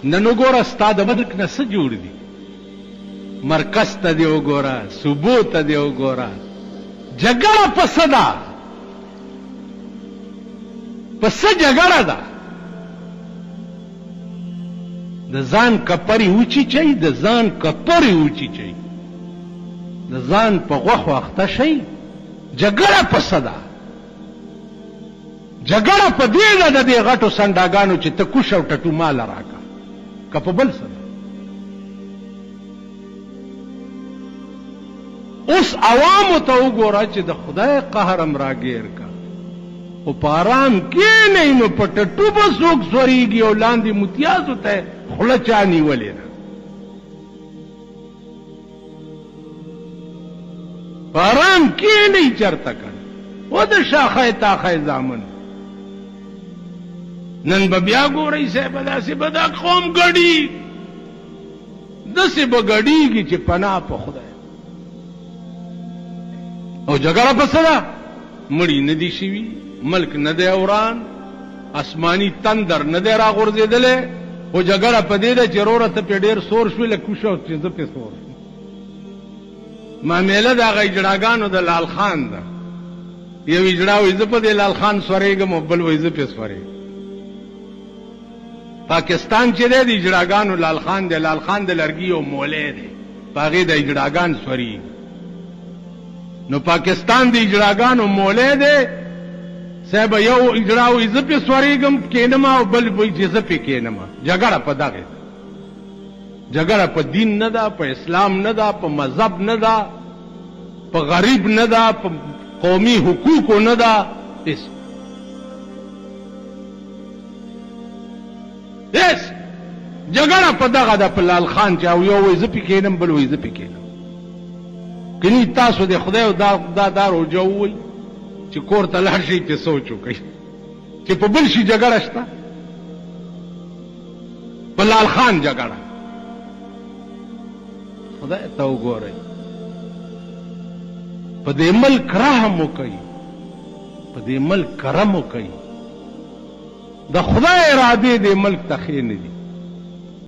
نن وګوره ستا د ملک نه څه جوړ دي، مرکز ته دې وګوره، صوبو ته دې وګوره، جګړه په څه ده؟ په څه جګړه ده؟ د ځان کپرې وچیچئ، د ځان کپرې وچیچئ، د ځان په غوښو اخته شئ، جګړه په څه ده؟ جګړه په دې ده د دې غټو سنډاګانو چې ته کوش او ټټو ماله راکه که په بل څه ده. اوس عوامو ته وګوره چې د خدای قهر هم راګیر کا، خو په آرام کېنئ نو په ټټو به څوک سورېږي او لاندې متیازو ته خوله چا نیولې ده. په آرام کېنئ چرته کنه و د شاخه تاخه زامن. نن به بیا ګورئ صاحب داسې به دا قوم ګډي، داسې به ګډېږي چې پناه په خدای. او جګړه په څه ده؟ مړي نه دي شوي، ملک نه دی وران، آسماني تندر نه دی راغورځېدلی، خو جګړه په دې ده چې وروره ته پرې ډېر سور شوې، لږ کوشه چې زه پرې سور شم. معامله د هغه اجړاګانو د لال خان ده، یو اجړا وایي زه په دې لال خان سورېږم او بل وایي زه پرې سورېږم. پاکستان چې دی د اجړاګانو لال خان دی، لال خان د لرګي یو مولی دی، په هغې د اجړاګان سورېږي. نو پاکستان د اجړاګانو مولی دی صاحب، یو اجړا وایي زه پرې سورېږم کښېنم او بل وایي چې زه پرې کښېنم. جګړه په دغې ده، جګړه په دین نه ده، په اسلام نه ده، په مذهب نه ده، په غریب نه ده، په قومي حقوقو نه ده، هېڅ هېڅ. جګړه په دغه ده، په لال خان چې او یو وایي زه پرې کښېنم، بل وایي زه پرې کښېنم. کني تاسو د خدای او دا دا دا روژه ووایي چې کور ته لاړ شئ، پرې سوچ وکړئ چې په بل شي جګړه شته، په لال خان جګړه. خدای ته وګورئ، په دې ملک رحم وکړئ، په دې ملک کرم وکړئ. د خدای ارادې دې ملک ته ښې نه دي.